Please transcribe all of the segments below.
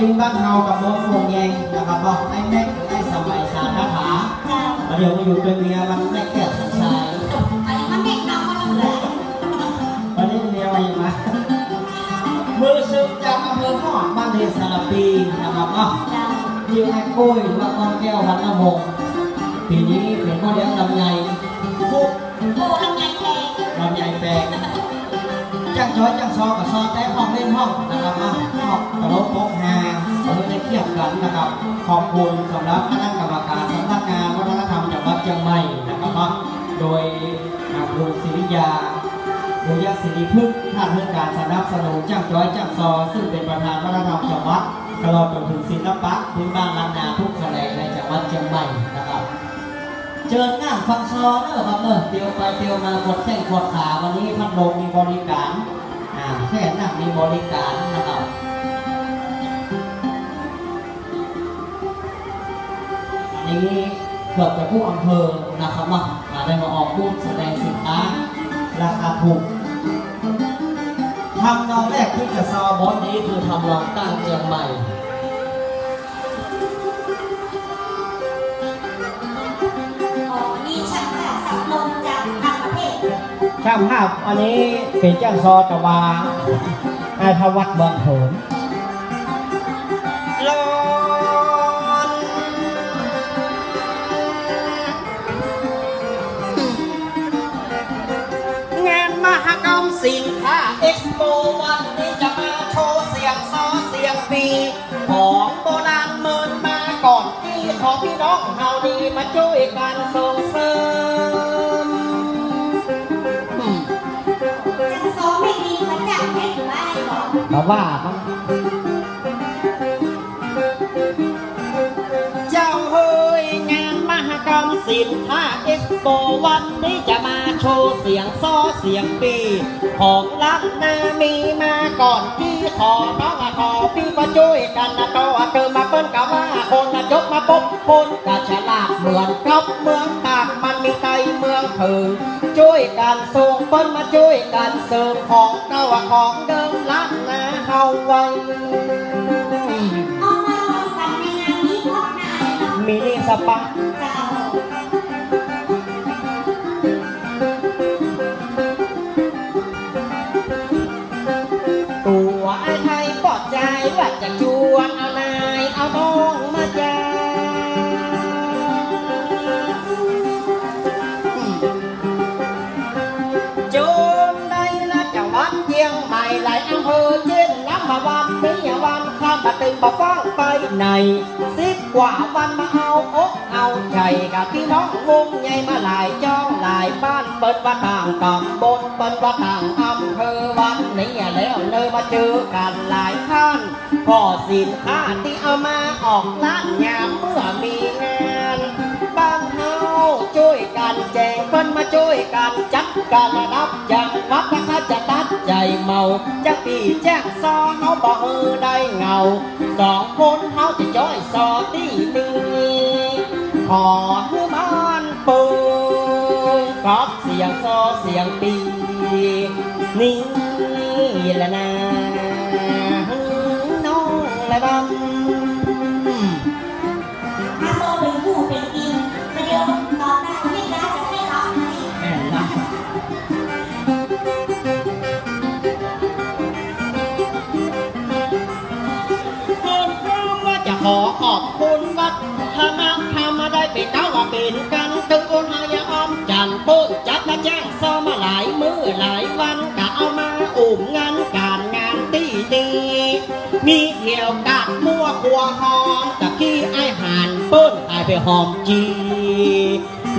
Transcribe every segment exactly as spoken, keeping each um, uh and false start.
ลิงบ้านเฮากับม้วนวงแยงนะครับ บอกไอ้แม็ก ไอ้สมัยสาขา เจ้า เดี๋ยวมาอยู่เป็นเมียมันแม่แก้วสันทราย อันนี้มันแนะนำมาแล้วเหรอ วันนี้เมียมาอยู่มา มือสืบจากอำเภอฮอดบ้านเดชสารปีนะครับเนาะ เจ้า ชื่อไอ้กุ้ย หรือว่าก้อนแก้ว วรรณวงศ์ ปี๋นี้เป๋นพ่อเลี้ยงลำไย ปุ๊บ โอ้ ลำไยแปลง ลำไยแปลง จ้างจ๊อยจ้างซอกับซอแต๊ออกเล่นห้องนะครับเนาะ ออกตลกปกฮา เออ ได้เทียบกั๋นนะครับ ขอบคุณสำหรับคณะกรรมการสำนักงานวัฒนธรรมจังหวัดเจียงใหม่นะครับเนาะ โดย อ่า ครูศิริยา บุญยศิริพฤกษ์ ท่านเรื่องการสนับสนุนจ้างจ๊อยจ้างซอ ซึ่งเป๋นประธานวัฒนธรรมจังหวัด ตลอดจนถึงศิลปะพื้นบ้านล้านนาทุกแขนงในจังหวัดเจียงใหม่นะครับ เจิญนั่งฟังซอเนอะครับเนอะ เตียวไปเตียวมาปวดแข้งปวดขา วันนี้พัดลมมีบริการ อ่า แค่นั่งมีบริการนะครับ อันนี้เกือบจะกู้อำเภอนะครับเนาะ อ่า ได้มาออกบูธแสดงสินค้าราคาถูก ทำนองแรกตี้จะซอ บทนี้คือทำนองตั้งเจียงใหม่ อ๋อ นี่ช่างภาพสักลงจากต่างประเทศ ช่างภาพอันนี้เป๋นจ้างซอตะวา นายธวัฒน์ เมืองโขง ลอน งานมหกรรมสินค้าเอ็กซ์โปวันนี้จะมาโชว์เสียงซอเสียงปี ของโบราณเมินมาก่อนตี้ ขอปี้น้องเฮานี้มาจ้วยกั๋นส่งเสริม อืม จังซอไม่ดีมาจับไม่ไหวหรอก มาว่ามัน เจ้าเฮย งานมหกรรมสินค้าเอ็กซ์โปวันนี้จะมาโชว์เสียงซอเสียงปี ของล้านนามีมาก่อนตี้ ขอน้องขอปี้ก็จ้วยกั๋นนะ ต่อเติมมาเปิ้นกะว่าคนนะ จบมาปุ๊บคนกะฉลาดเหมือนกับเมืองตาก มันมีใต้เมืองเถิง จ้วยกั๋นส่งเปิ้นมาจ้วยกั๋นเสริมของเก่าของเดิมล้านนาเฮาไว้ เอามารวมกั๋นในงานนี้พบหน้าเลยเนาะ มินิสปา เจ้า ตั๋วอ้ายไทยปอดจายว่าจะจวนเอานายเอาน้องมาจา จนได้นะจังหวัดเจียงใหม่หลายอำเภอเจ้นลำมาวันนี้วันค่ำมาตึงบ่ฟ้องไปไหน สิบกว่าวันมาเอาอกเอาใจ๋กับปี้น้องวงใหญ่มาหลายจ้องหลายบ้าน เปิ้นว่าต่างตำบล เปิ้นว่าต่างอำเภอ วันนี้แล้วเนอะมาเจอกั๋นหลายท่าน ก็สินค้าตี้เอามาออกร้านยามเมื่อมีงาน บ้านเฮาจ้วยกั๋นแจง เปิ้นมาจ้วยกั๋นจัด กะระดับจังหวัด ถ้าจะตัดใจ๋เหมา จักปี้แจ้งซอเฮาบ่หื้อได้เหงา สองคนเฮาจะจ้อยซอตี้นี้ ขอหื้อบ้านเปิงกับเสียงซอเสียงปี นี่แหละนะ น้องละดำ มาโซเป็นผู้เป็นกิน ประเดี๋ยวตอนหน้าเรียกร้านจะให้ร้านให้ แม่นนะ เปิ้นว่าจะขอขอบคุณวัดพระมหาธรรมได้ไปเต้าว่าเป็นกัน ตึงอุณหยาอ้อมจันทร์เปิ้นจัดมาแจ้งซอมาหลายมื้อหลายวัน กะเอามาอุ้มงานก๋านงานตี้นี้ มีเที่ยวกาดมั่วครัวหอม ตะกี้อ้ายหันเปิ้นขายไปหอมจี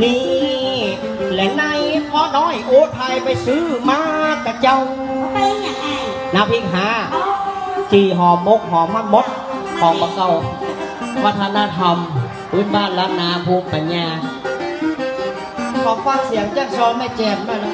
นี่แหละในพ่อน้อยอุทัยไปซื้อมากับเจ้า ไปอย่างไร น้ำพริกหา อ๋อ จี่ห่อหมกห่อมันหมด ของบ่าเก่า วัฒนธรรมพื้นบ้านล้านนาภูมิปัญญา ขอฟังเสียงจ้างซอแม่แจ่มหน่อยนะ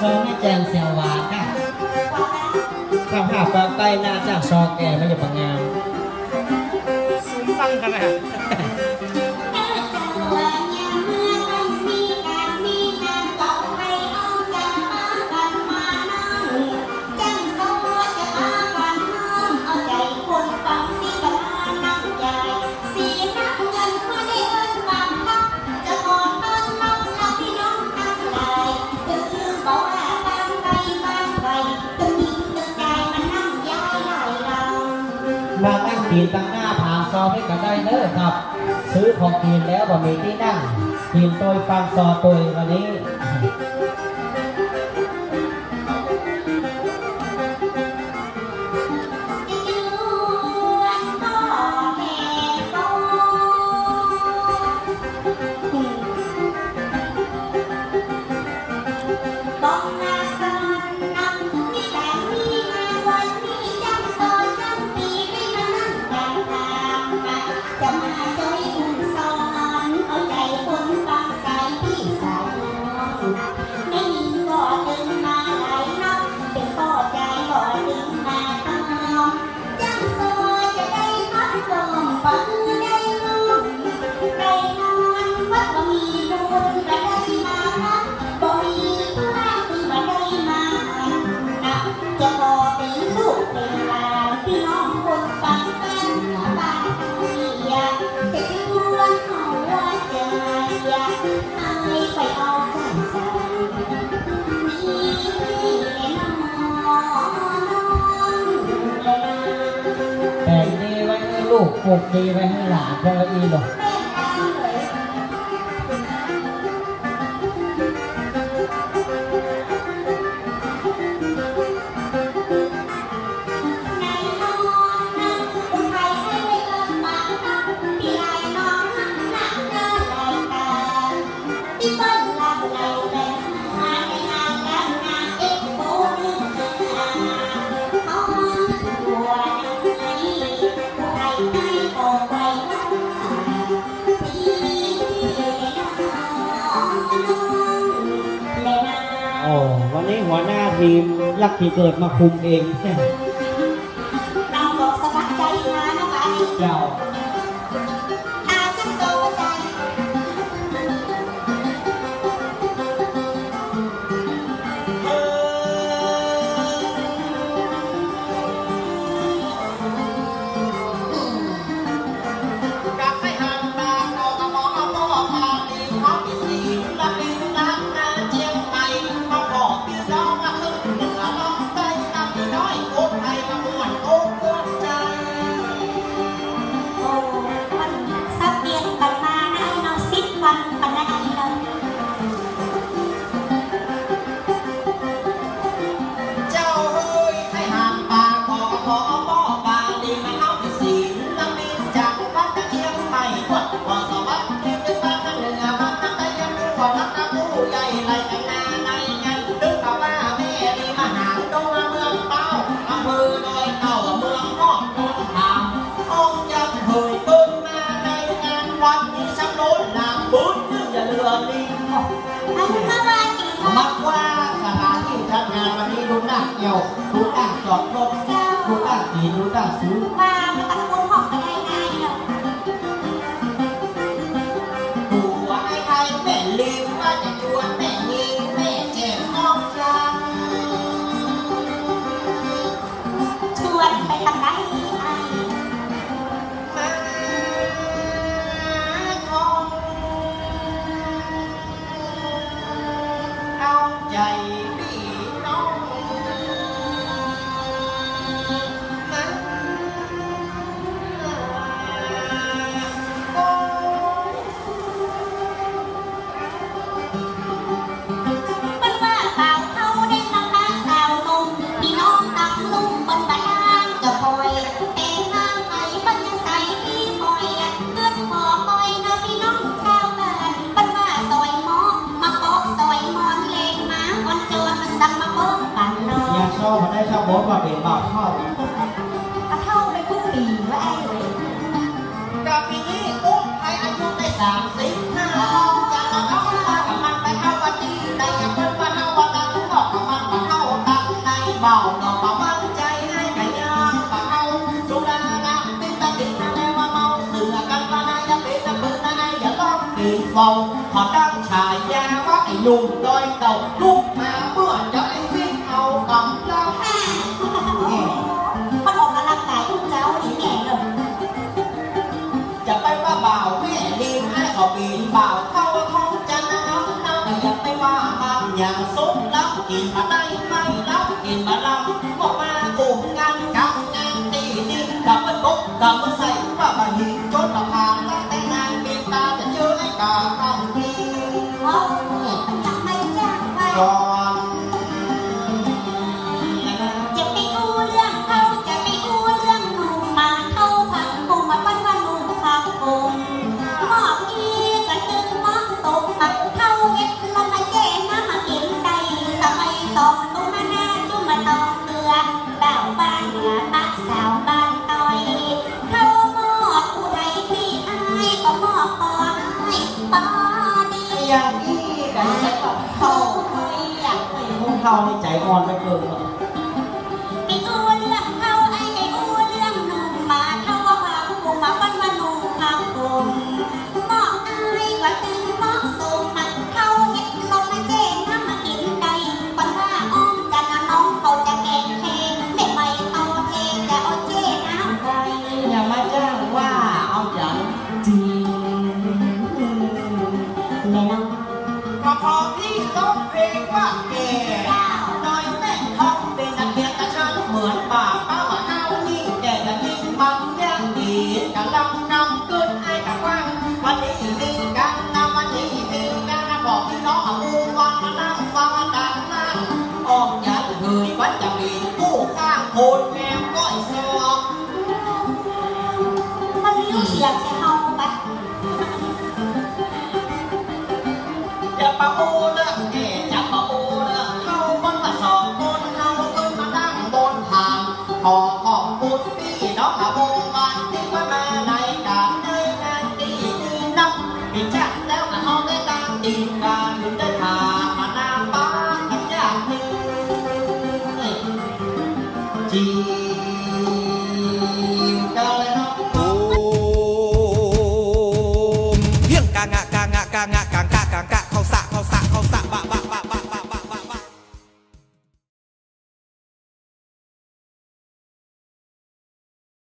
ซอแม่แจ่มเสียงหวานค่ะ ถ้าภาพความใกล้หน้าจ้างซอแก่ไม่จะประงาม สูงตั้งขนาด มานั่งกิ๋นตังหน้าผาซอเพชรก็ได้เน้อครับ ซื้อของกิ๋นแล้วบ่มีตี้นั่ง กิ๋นตวยฟังซอตวยวันนี้ แต่งดีไว้หื้อลูก ผูกดีไว้หื้อหลาน เท่านั้นเองเนาะ โอ้ วันนี้หัวหน้าทีมรักที่เกิดมาคุมเอง เจ้า โอ้ มันสับเปลี่ยนกั๋นมานะเนาะ สิบวันปานนั้นเนาะ เจ้าเอ๋ย ใค่หากปากบอก บอก บอก ปากดีมาเอาไปสิ แล้วมีจากวัดเชียงใหม่ วัด วัดสวัสดิ์ ที่เป็นบ้านเหนือ บ้านตะเคียน วัดตะผู้ใหญ่ ไล่กันมาในงาน นึกว่าแม่ดีมาหาดงเมืองเป้า อำเภอดอยเต่า เมืองฮอด เมืองผา องค์ยังเผยเปิ้นมาในงานวัดนี้ ช่างโน้นหลามบุญ อย่าเหลือลิง อันนี้ก็ว่าอีก มาว่าสถานที่จัดงานวันนี้ ดูตั้งเกี่ยว ดูตั้งจอดรถ เจ้า ดูตั้งกิ๋น ดูตั้งซื้อ ว่ามาตะโกนห้องก็ได้ไงเนาะ ตัวไอ้ไทยแม่ลิง ว่าจะชวนแม่ลิง แม่แจ่มน้องจัน ชวนไปตางใดไอ้ มาท่องเอาใจ๋ปี้น้องมา โอ๊ย เปิ้นว่าบ่าวเฒ่าเด้นนำพาสาวหนุ่ม ปี้น้องตังลุ่มเปิ้นบ่ล้างจะคอย แต่งงานไปเปิ้นยังใส่ปี้คอย เงินบ่คอยเนาะปี้น้องชาวบ้าน เปิ้นว่าสอยหมอ มาเปาะสอยหมอน แลงมาอ่อนโจร มาสั่งมาเปิ้งปันเนาะ ยังชอบมาได้ชาวบ้านมาเป๋นบ่าวเฒ่าอีก บ่าวเฒ่าไปกู้ปี๋วะไอ้เอ๋ย ก็ปี๋นี้ตุ๊กไทยอายุได้สามสิบห้า จะมาเอามากับมันไปเข้าวันนี้ แต่อย่าเปิ้นว่าเข้าวันนั้นก็ ตั้งฉายาว่าไอ้หนุ่มดอยเต่า ลุกมาเมื่อจะไอ้ซิ่งเอากำลัง มันออกกำลังกายทุกเจ๊านี่แน่เลย จะไปว่าบ่าวแม่ลิง ไอ้เขาเป๋นบ่าวเข้าท้องจันทร์นะน้อง อย่าไปว่าบางอย่าง สมลำกิ๋นบ่ได้ ไม่ลำกิ๋นบ่ลำ ก็มากุมงานกับงานตี้นี่ กับมันบกกับมันใส่ ว่าบ่าหิงจนบ่าผ่าน ตั้งแต่นานเป๋นตาจะเจอไอ้กาต้องมี อ๋อ ยังไม่จ้างว่า ก่อน จะไปอู้เรื่องเขา จะไปอู้เรื่องหนุ่มมาเข้าผักบุ้ง มาปั้นว่าหนุ่มผักบุ้ง หม้ออี้ก็ตึงเหมาะสม มาเข้าเอ็ดลงมาเจ้น้ำมากิ๋นได้ สมัยตองดูมาหน้าจุ่มมาตองเกลือ บ่าวบ้านเหนือปะสาวบ้านตอย เข้าหม้อผู้ใดปี้อ้ายก็หม้อปออ้ายปอดี อย่างอี้ก็ใช้กับเข้า เข้าเฮ้ยอยากเฮ้ย พวกเข้านี่ใจ๋อ่อนเหลือเกิน ไปอู้เรื่องเข้า ไอ้ไปอู้เรื่องหนุ่มมาเข้าว่าผักบุ้ง มาปั้นว่าหนุ่มผักบุ้ง เหมาะอ้ายกว่าตึงเหมาะสม มาเข้าเอ็ดลงมาเจ้น้ำมากิ๋นได้ ปันว่าอ้อมจันทร์น้องเขาจะแกงแค่ ไม่ไม่เอาเทจะเอาเจ้น้ำไป อย่ามาจ้างว่าเอาอย่างจริงเลยนะ ก็พอพี่ร้องเพลงว่าแก่ น้อยแม่ทองเป๋นนักเรียนตาช่าง เหมือนบ่าเป้าว่าเฮานี่แก่จะยิ่งมันยากดี กำลังนำขึ้นให้กะกว้าง วันนี้มีกันนะ วันนี้มีกันนะ บอกพี่น้องเอาหมู่วันมานั่งฟังกันนะ ออกอย่างเฮยว่าจะมีผู้ข้างคนแนวก้อยซอก มันมีลูกเสียงใส่เฮาปะ จะปะโอเรื่องแก่ จะปะโอเรื่องเข้า มันว่าสองคนเฮาขึ้นมานั่งบนหาง ขอขอบคุณพี่น้องอาบงบ้านตี้มาในการในงานตี้นี้นับ ปีจัดแล้วก็เฮาได้ตามติด